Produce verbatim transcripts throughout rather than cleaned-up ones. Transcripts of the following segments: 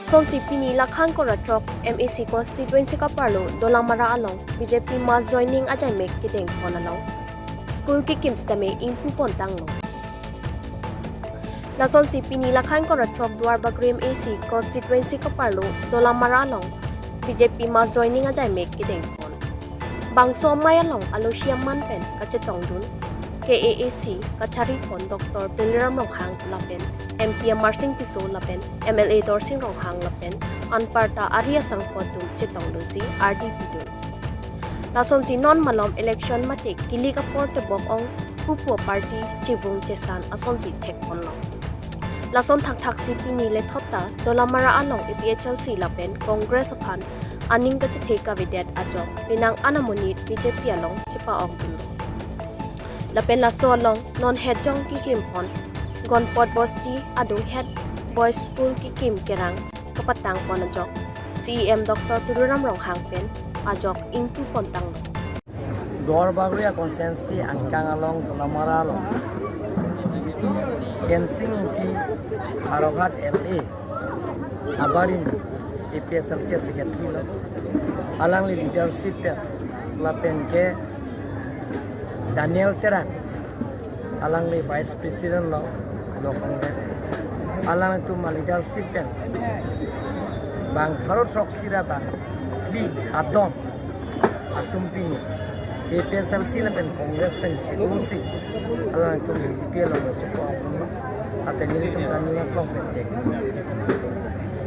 Lasonsi pini Lakhan Kora throk M A C constituency kaparlo Dolamara along B J P mass joining ajaimek kedeng pon along school kekim sitame ingpu pon tanglo. Lasonsi pini Lakhan Kora throk Duarbagori M A C constituency kaparlo Dolamara along B J P mass joining ajaimek kedeng pon. Bangso amei along alosi aman pen kachetongdun K A A C kachari pon Doctor Tuliram Ronghang lapen M P Amarsing Tisso lapen M L A Dorsing Ronghang lapen anparta ari asangho atum chetongdunsi ardi pidun. Lasonsi non malom election mate kilik apor tebok ong pupu party chibung chesan asonsi thek ponlo. Lason thakthaksi pini lethot ta Dolamara along A P H L C lapen Congress aphan aning kachethe kavedet ajok penang an amonit B J P along chepa-okdunlo. Lapen laso along non hetjong kekim pon Gonpot Bosti adung het boys school kekim kerang kapatang pon ajok C E M Doctor Tuliram Ronghang pen ajok ingpu pon tanglo. Duarbagori constituency angkang along Dolamara along Kensing Ingti Howraghat L A abarim A P H L C secretary lo. Alangli leadership pen lapen ke Daniel Terang alangli vice president lo, lo Congress. Alangtum aleadership pen bang pharo throksi ra bang phli adon atum pini A P H L C lapen Congress pen chekusi alangtum B J P along chepa-okdun lapen nelitum kami aklong pen thek.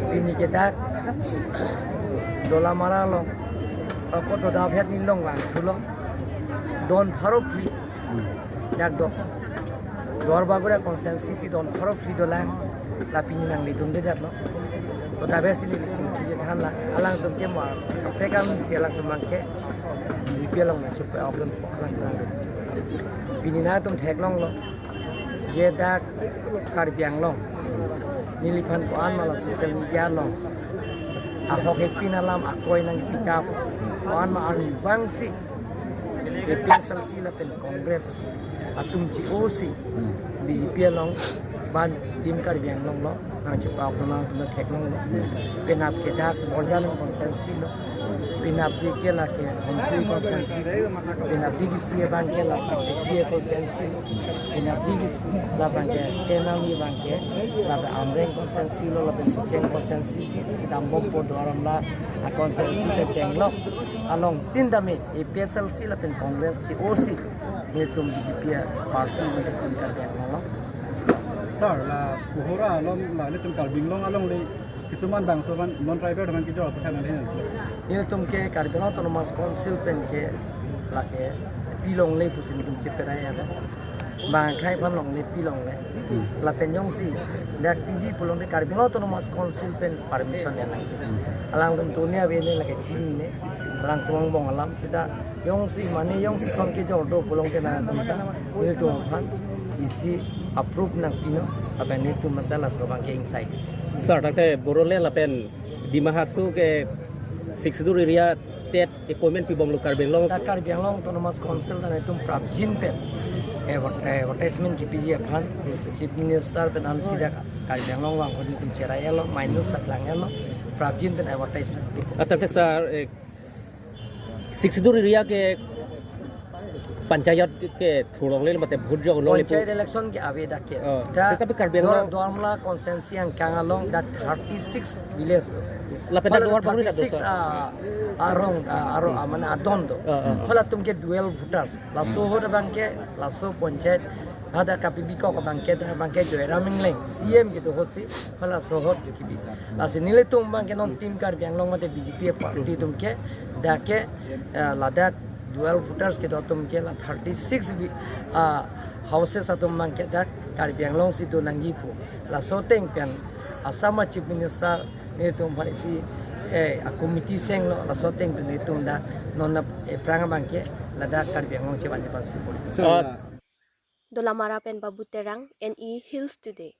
Pini ke dak Dolamara along ako to daphet nilong vangthulo don pharo phli dak do. Duarbagori constituency si don pharo phli dolang, la pini nanglidundedet lo. To dabe si neli chingki chethan la, alangtum ke mar kaprek amin si alangtum abang ke B J P along nangchepa-okdun alangtum nangdun. Pini nangtum theklonglo, je dak Karbi Anglong neliphan ko-an ma la social media along ahok hepin alam akoi nangpitap, ko-an ma arni vangsi A P H L C lapen Congress atum che-osi B J P along ban Team Karbi Anglong lo nangchepa-okdun nangtum theklonglo. Penap ke dak Borjan constituency lo, penap ke lake Homsi constituency, penap D D C abang ke lake P A constituency lo, penap D D C labang ke Tenali abang ke lapen Amreng constituency lo, lapen Socheng constituency si, si dambom po Duar Amla a constituency kechenglo. Along tin dame A P H L C lapen Congress che-osi nelitum B J P party nelitum Karbi Anglong lo. Sir, la Kohora along, la nelitum Karbi Anglong along le kisuman bangso aphan non tribal aphan kejor apothan nangli. Nelitum ke Karbi Anglong Autonomous Council pen ke lake pilongle pusi nelitum cheperai alo. Bang akhei aphan longle pilongle. Hmm. Lapen jongsi dak P G pulote Karbi Anglong Autonomous Council pen permission ya nangji. Hmm. Alangtum tuni ave ne lake chinine. Alangtum angbong alam seta jongsi mane jongsi ason kejor do pulote nangtum ta nelitum aphan isi approve nangpinon, lapen nelitum ta laso abang ke inside. Sir, dak te Bodoland lapen Dima Hasao ke Sixth Schedule area tet appointment pibomlo Karbi Anglong. Dak Karbi Anglong Autonomous Council ta nelitum prapjin pen adver-, advertisement kepiji aphan Chief Minister pen an sida Karbi Anglong vang ahut nelitum cherai alo, minus saklang alo, prapjin pen advertisement. Atap ke sir, eh, Sixth Schedule area ke panchayat ke thurlongle mate vote jonglongle pu. Panchayat election ke ave dak ke. Oh, ta seta pi Karbi Anglong Duar-, Duar Amla constituency angkang along dak thirty-six village do. Lapen dak Duarbagori dak do, thirty-six, sir. Ah, arong, ah, arong, ah, mane adon do. Ah, ah, ah. Halatum ke dual voters. Laso ahut abang ke, laso panchayat, ada kapipi kok abang ke, dak abang ke Joyram Engleng, C M kedo ahut si, halaso ahut kebi. Lasi nelitum abang ke non Team Karbi Anglong mate B J P party atum ke, dak ke, eh, ladak dual voters kedo atum ke la thirty-six vi-, ah, houses atum abang ke dak Karbi Anglong si do nangji pu. Laso ateng pen Assam a Chief Minister nelitum aphan isi, eh, a committee senglo, laso ateng pen nelitum dak non na aphrang abang ke ladak Karbi Anglong chevanji aphansi pori. Sir, ah, la Dolamara pen Babu Terang, N E Hills Today.